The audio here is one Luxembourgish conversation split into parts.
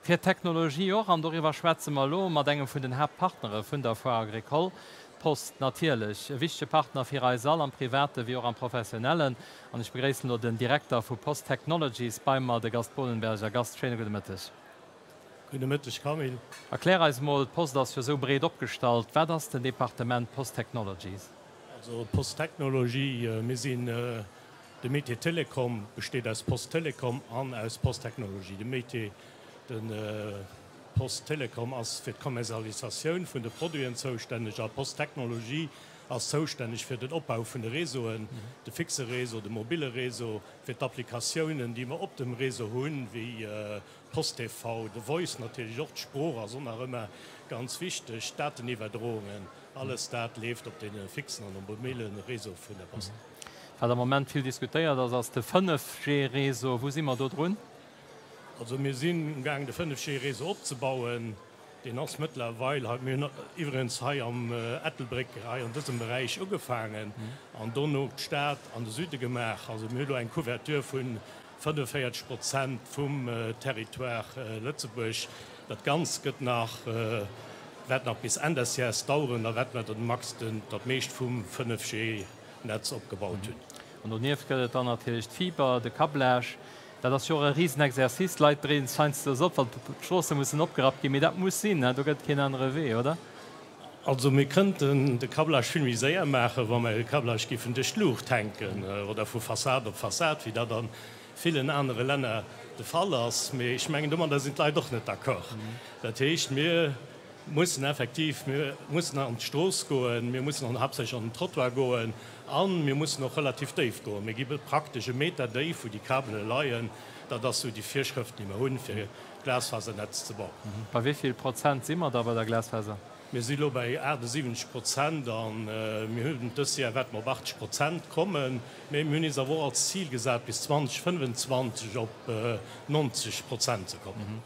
Fir d'Technologie och, an doriwwer schwätze mer elo mat engem vun den Haaptpartnere vun der Foire Agricole, d'Post natierlech, e wichtege Partner fir eis all, am Private wéi och am Professionellen. An ech begréissen elo den Direkter vu Post Technologies bei mer, de Gast Bohnenberger. Gast, schéine gudde Mëtteg. Gudde Mëtteg, Camille. Erklär eis mol, d'Post ass jo esou breet opgestallt, wat ass den Departement Post Technologies? Also Post Technologie, mir sinn De Métier Télécom besteet aus Post Télécom an aus Post Technologie. De Métier, de Post Télécom ass fir d'Commercialisatioun vun de Produiten zoustänneg a Post Technologie ass zoustänneg fir den Opbau vun de Réseauen, de fixe Réseau, de mobile Réseau, fir d'Applikatiounen, déi mer op dem Réseau hunn, wéi Post TV, de Voice natierlech och, d'Sprooch ass och nach ëmmer ganz wichteg, d'Dateniwwerdroungen. Alles dat leeft op de fixen an op mobile Réseau vun der Post. Wat am Moment vill diskutéiert ass, ass de 5G-Réseau. Wou si mer do drun? Also mir sinn um gaangen de 5G-Réseau opzebauen. Deen ass mëttlerweil hei, mir hunn iwwregens hei am Ettelbréck hei an dësem Beräich ugefaangen an dono d'Stad an de Süde gemaach. Also mir hu lo eng Couverture vu 45 Prozent vum Territoire Lëtzebuerg. Dat Ganzt gëtt nach, wäert nach bis Enn des Jahres daueren, da wäerte mer den max den, dat meescht vum 5G Netz opgebaut hunn. An donieft gëtt et dann natierlech d'Fiber, de Câblage. Dat ass jo och e Risenexercice. D'Leit dreeën sech heiansdo op, wann d'Stroosse mussen opgerappt ginn. Mee dat muss sinn, do gëtt et keen anere Wee, oder? Also mir kënnten de Câblage vill méi séier maachen, wa mer de Câblage géifen duerch d'Luucht hänken oder vu Fassad op Fassad, wéi dat a villen anere Länner de Fall ass. Mee ech mengen, domadder sinn d'Leit och net d'accord. Dat heescht, mir mussen effektiv, mir mussen an d'Strooss goen, mir mussen an haaptsächlech an den Trottoir goen a mir mussen och relativ déif goen. Mir gi praktesch e Meter déif, wou déi Kabele leien. Dat ass esou déi Virschrëft, déi mer hunn, fir Glasfasernetz ze bauen. Bei wéi vill Prozent si mer da bei der Glasfaser? Mir si lo bei 78 Prozent a mir hunn dës Joer wäerte mer op 80 Prozent kommen. Mee mir hunn eis awer och als Zil gesat, bis 2025 op 90 Prozent ze kommen.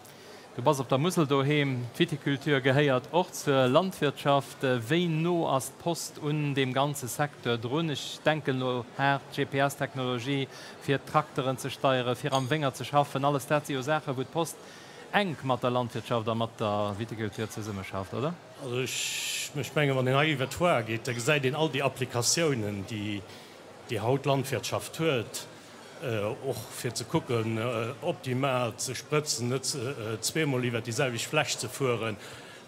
Du bass op der Musel doheem. D'Viticulture gehéiert och zur Landwirtschaft. Wéi no ass d'Post un deem ganze Secteur drun? Ech denken elo haart GPS-Technologie, fir d'Trakteren ze steieren, fir am Wéngert ze schaffen. Alles dat si jo Saachen, wou d'Post enk mat der Landwirtschaft a mat der Viticulture zesummeschafft, oder? Also ech mengen, wann een hei iwwer d'Foire geet, da gesäit een all déi Applikatiounen, déi haut d'Landwirtschaft huet. Och fir ze kucken, optimal ze sprëtzen, net zweemol iwwer déi selwecht Fläch ze fueren.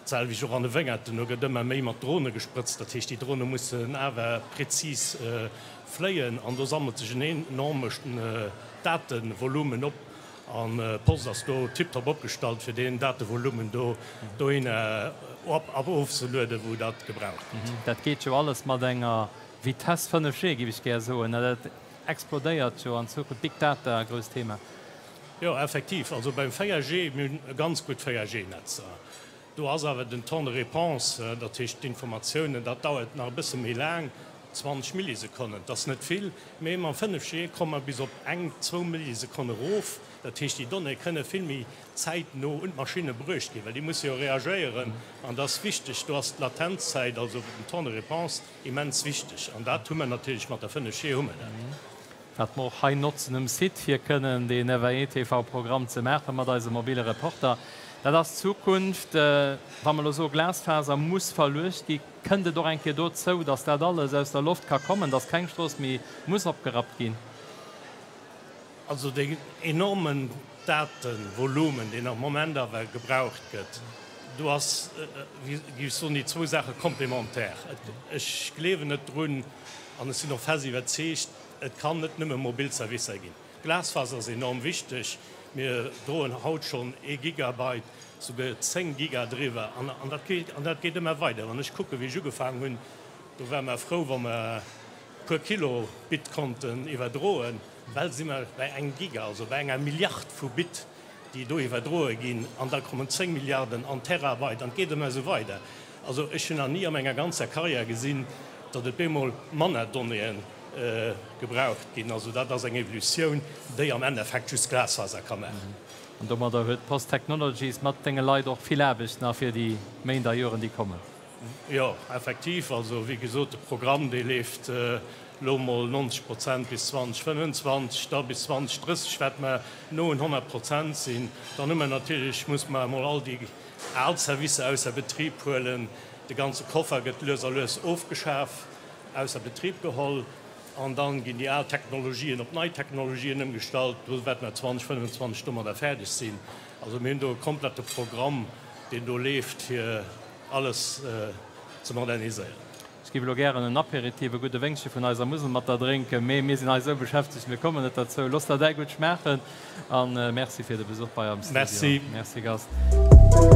D'selwecht och an de Wéngerten, do gëtt ëmmer méi mat Drone gesprëtzt. Dat heescht, déi Drone mussen awer prezis fléien an do sammelt sech en enorme Datevolumen op. An d'Post ass do tiptop opgestallt, fir deen Datevolumen do dohinner ofzelueden, wou dat gebraucht gëtt. Dat geet jo alles mat enger Vitesse 5G, géif ech gär soen. Explodéiert jo an Zukunft. Big Data, grousst Thema. Jo, effektiv. Also beim 4G, mir hunn e ganz gutt 4G-Netzer. Do ass awer den Temps de réponse, dat heescht d'Informatiounen, dat dauert nach e bësse méi laang, 20 Millisekonnen. Dat ass net vill, mee mam 5G komme mer bis op eng, zwou Millisekonne erof. Dat heescht, déi Donnéeë kënne vill méi zäitno un d'Maschinne bruecht ginn, well déi musse jo reagéieren. An dat ass wichteg. Do ass d'Latenzzäit, also den Temps de réponse, Immens wichteg, an dat hu mer natierlech mat der 5G hu mer dat. Wat mer och hei notzen um Site, fir kënnen deen FAE-TV-Programm ze maache mat eise mobile Reporter. Dat ass d'Zukunft. Wa mer elo soe Glasfaser muss verluecht gi, kënnt et och eng Kéier dozou, datt dat alles aus der Loft ka kommen, datt keng Strooss méi muss opgerappt ginn? Also deen enormen Datevolumen, deen am Moment awer gebraucht gëtt, do ass, géif ech soen, déi zwou Saache complémentaire. Ech gleewen net drun an ech sinn och fest iwwerzeegt, et kann net nëmme mobil Servicer ginn. Glasfaser ass enorm wichteg. Mir droen haut schonn ee Gigabyte, souguer 10 Giga driwwer an dat geet, an dat geet ëmmer weider. Wann ech kucken, wéi ech ugefaangen hunn, do ware mer frou, wa mer e puer Kilo Bit konnten iwwerdroen. Well si mer bei engem Giga, also bei enger Milliard vu Bit, déi do iwwerdroe ginn, an da kommen 10 Milliarden an Terabyte an et geet ëmmer esou weider. Also ech hunn nach ni a menger ganzer Karriär gesinn, datt et bemol manner Donnéeë gebraucht ginn. Also dat ass eng Evolutioun, déi am Endeffekt just Glasfaser ka maachen. An domadder huet Post Technologies mat denge Leit och vill Aarbecht nach fir déi Méint a Joren, déi kommen. Jo, effektiv. Also wéi gesot, de Programm, dee leeft. Elo mol 90 Prozent bis 2025, da bis 2030 wäerte mer no un 100 Prozent sinn. Dann hu mer natierlech, muss mer emol all déi al Servicer ausser Betrib huelen. De ganze Koffer gëtt lues a lues ofgeschaf, ausser Betrib geholl an dann ginn déi al Technologien op nei Technologien ëmgestallt. Do wäerte mer 2025 domadder fäerdeg sinn. Also mir hunn do e komplette Programm, deen do leeft, fir alles ze moderniséieren. Ech géif elo gären en Apéritif, e gudde Wéngche vun eiser Musel mat der drénken, mee mir sinn hei esou beschäftegt, mir kommen net derzou. Looss der däi gutt schmaachen a Merci fir de Besuch bei am Studio. Merci. Merci Gast.